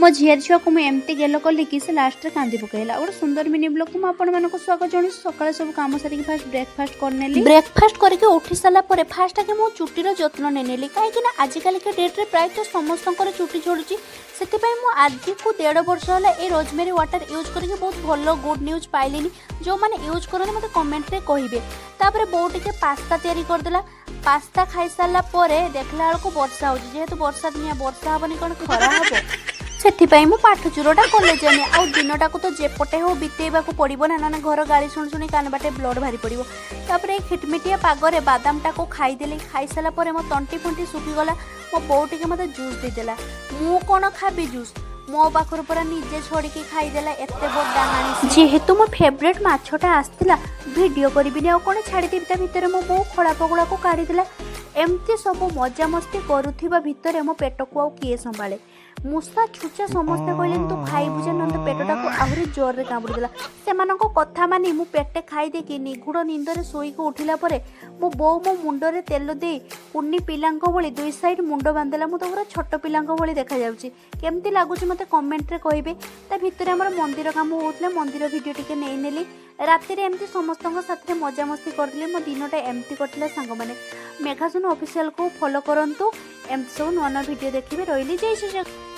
ମୋ ଝିଆରୀ ଛୁଆକୁ ମୁଁ ଏମିତି ଗେଲ କଲି କି ସେ ଲାଷ୍ଟରେ କାନ୍ଦି ପକାଇଲା। ଗୋଟେ ସୁନ୍ଦର ମିନି ବ୍ଲଗ୍କୁ ମୁଁ ଆପଣମାନଙ୍କୁ ସ୍ୱାଗତ ଜଣାଉଛି। ସକାଳେ ସବୁ କାମ ସାରିକି ଫାଷ୍ଟ ବ୍ରେକଫାଷ୍ଟ କରିନେଲି। ବ୍ରେକଫାଷ୍ଟ କରିକି ଉଠି ସାରିଲା ପରେ ଫାଷ୍ଟ ଆଗେ ମୁଁ ଚୁଟିର ଯତ୍ନ ନେଇନେଲି, କାହିଁକି ନା ଆଜିକାଲିକା ଡେଟ୍ରେ ପ୍ରାୟତଃ ସମସ୍ତଙ୍କର ଚୁଟି ଝଡ଼ୁଛି। ସେଥିପାଇଁ ମୁଁ ଆଜିକୁ 1.5 ବର୍ଷ ହେଲା ଏଇ ରୋଜମେରୀ ୱାଟର ୟୁଜ୍ କରିକି ବହୁତ ଭଲ ଗୁଡ୍ ନ୍ୟୁଜ୍ ପାଇଲିନି। ଯେଉଁମାନେ ୟୁଜ୍ କରନ୍ତି, ମୋତେ କମେଣ୍ଟରେ କହିବେ। ତାପରେ ବୋଉ ଟିକେ ପାସ୍ତା ତିଆରି କରିଦେଲା। ପାସ୍ତା ଖାଇସାରିଲା ପରେ ଦେଖିଲା ବେଳକୁ ବର୍ଷା ହେଉଛି। ଯେହେତୁ ବର୍ଷା ଦିନିଆ, ବର୍ଷା ହେବନି କ'ଣ ଖରା ହେବ? ସେଥିପାଇଁ ମୁଁ ପାଠ ଚୁରଟା କଲେଜ ଯାଇନି। ଆଉ ଦିନଟାକୁ ତ ଯେପଟେ ହଉ ବିତେଇବାକୁ ପଡ଼ିବ ନା, ନହେଲେ ଘର ଗାଳି ଶୁଣି ଶୁଣି କାନ ବାଟେ ବ୍ଲଡ଼ ବାହାରି ପଡ଼ିବ। ତାପରେ ଏଇ ଖିଟମିଟିଆ ପାଗରେ ବାଦାମଟାକୁ ଖାଇଦେଲି। ଖାଇସାରିଲା ପରେ ମୋ ତଣ୍ଟି ଫଣ୍ଟି ଶୁଖିଗଲା। ମୋ ବୋଉ ଟିକେ ମୋତେ ଜୁସ୍ ଦେଇଦେଲା। ମୁଁ କ'ଣ ଖାବି ଜୁସ୍? ମୋ ପାଖରୁ ପୁରା ନିଜେ ଛଡ଼ିକି ଖାଇଦେଲା। ଏତେ ବଡ଼ ଡାହାଣୀ। ଯେହେତୁ ମୋ ଫେଭରେଟ୍ ମାଛଟା ଆସିଥିଲା, ଭିଡ଼ିଓ କରିବିନି ଆଉ କ'ଣ ଛାଡ଼ିଦେବି? ତା ଭିତରେ ମୋ ବୋଉ ଖୋଳା ପଗଳାକୁ କାଢ଼ିଦେଲା। ଏମିତି ସବୁ ମଜାମସ୍ତି କରୁଥିବା ଭିତରେ ମୋ ପେଟକୁ ଆଉ କିଏ ସମ୍ଭାଳେ? ମୂଷା ଛୁଚା ସମସ୍ତେ କହିଲେ, "ତୁ ଖାଇବୁ ଯେ, ନହେଲେ ପେଟଟାକୁ ଆହୁରି ଜୋରରେ କାମୁଡ଼ିଦେଲା।" ସେମାନଙ୍କ କଥା ମାନି ମୁଁ ପେଟେ ଖାଇଦେଇକି ନିଘୁଡ଼ ନିନ୍ଦରେ ଶୋଇକି ଉଠିଲା ପରେ ମୋ ବୋଉ ମୋ ମୁଣ୍ଡରେ ତେଲ ଦେଇ କୁନି ପିଲାଙ୍କ ଭଳି ଦୁଇ ସାଇଡ଼୍ ମୁଣ୍ଡ ବାନ୍ଧିଦେଲା। ମୁଁ ତ ପୁରା ଛୋଟ ପିଲାଙ୍କ ଭଳି ଦେଖାଯାଉଛି। କେମିତି ଲାଗୁଛି, ମୋତେ କମେଣ୍ଟରେ କହିବେ। ତା ଭିତରେ ଆମର ମନ୍ଦିର କାମ ହେଉଥିଲା, ମନ୍ଦିର ଭିଡ଼ିଓ ଟିକେ ନେଇନେଲି। ରାତିରେ ଏମିତି ସମସ୍ତଙ୍କ ସାଥିରେ ମଜାମସ୍ତି କରିଥିଲି। ମୋ ଦିନଟା ଏମିତି କଟିଲା। ସାଙ୍ଗମାନେ, ମେଘାସୁନ ଅଫିସିଆଲକୁ ଫଲୋ କରନ୍ତୁ, ଏମିତି ସବୁ ନୂଆ ନୂଆ ଭିଡ଼ିଓ ଦେଖିବେ। ରହିଲି, ଜୟ ଶ୍ରୀ ଜଗନ୍ନାଥ।